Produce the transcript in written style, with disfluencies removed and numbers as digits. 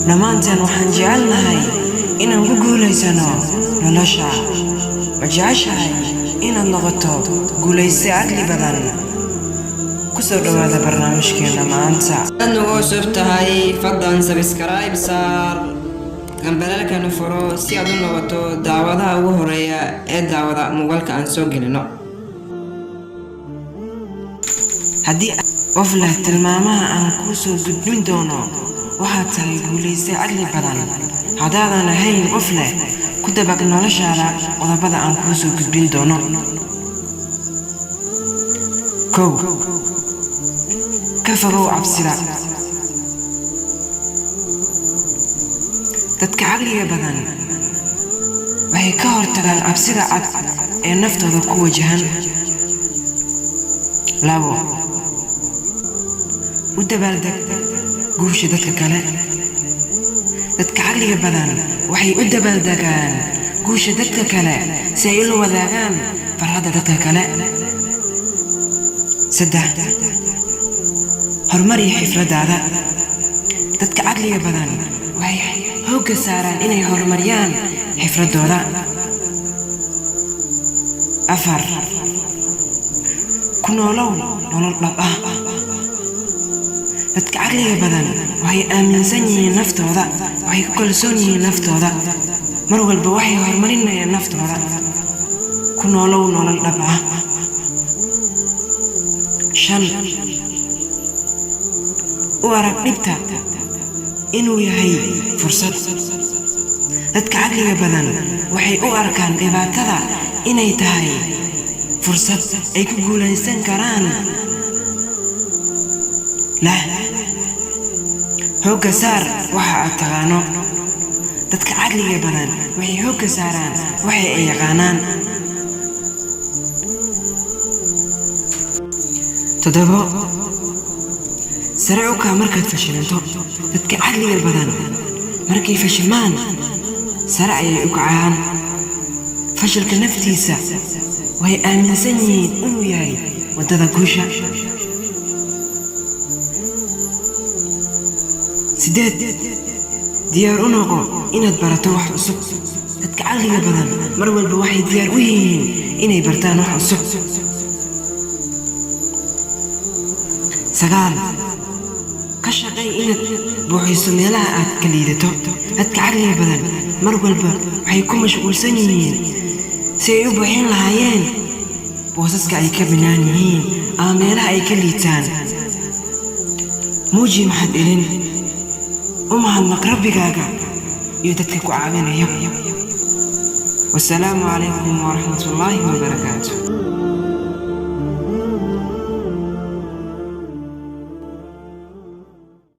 Dhammaanteen waxaan jecelnahay inaan ku guulaysano nolosha. Ma jeceshahay inaad noqoto guulayste caqli badan? Ku soo dhowaada barnaamijkeena maanta. Aad nagu cusub tahay, fadlan subscribe saar, gambaleelkana furo si aad u noqoto daawadaha ugu horeeya ee daawada muuqaalka aan soo gelino. Haddii qof leh tilmaamaha aan kuu soo gudbin doono, waxaad tahay guulayste caqli badan. Haddaadan ahayn qof leh, ku dabaq noloshaada qodobada aan kuu soo gudbin doono. 1, ka fogow cabsida. Dadka caqliga badan waxay ka hortagaan cabsida cad ee naftooda ku wajahan. 2, u dabaaldeg guusha dadka kale. Dadka caqliga badan waxay u dabaaldegaan guusha dadka kale si ay ula wadaagaan farxadda dadka kale. 3, horumari xirfadaada. Dadka caqliga badan waxay xoogga saaraan inay horumariyaan xirfadooda. 4, ku noolow nolol dhab ah. Dadka caqliga badan waxay aaminsan yihiin naftooda, waxay ku kalsoon yihiin naftooda, mar walba waxay horumarinayaan naftooda. Ku noolow nolol dhab ah. 5, u arag dhibta inuu yahay fursad. Dadka caqliga badan waxay u arkaan dhibaatada inay tahay fursad ay ku guulaysan karaan. 6, xoogga saar waxa aad taqaano. Dadka caqliga badan waxay xoogga saaraan waxa ay yaqaanaan. 7, sare u kac markaad fashilanto. Dadka caqliga badan markay fashilmaan, sare ayay u kacaan. Fashilka naftiisa waxay aaminsan yihiin inuu yahay waddada guusha. 8, diyaar u noqo inaad barato wax cusub. Dadka caqliga badan mar walba waxay diyaar u yihiin inay bartaan wax cusub. 9, ka shaqey inaad buuxiso meelaha aad ka liidato. Dadka caqliga badan mar walba waxay ku mashquulsan yihiin si ay u buuxin lahaayeen boosaska ay ka bannaan yihiin ama meelaha ay ka liitaan. Muuji mahad celin. U mahadnaq rabbigaaga iyo dadka ku caawinaya. Wasalaamu calaykum waraxmatullaahi wabarakaatu.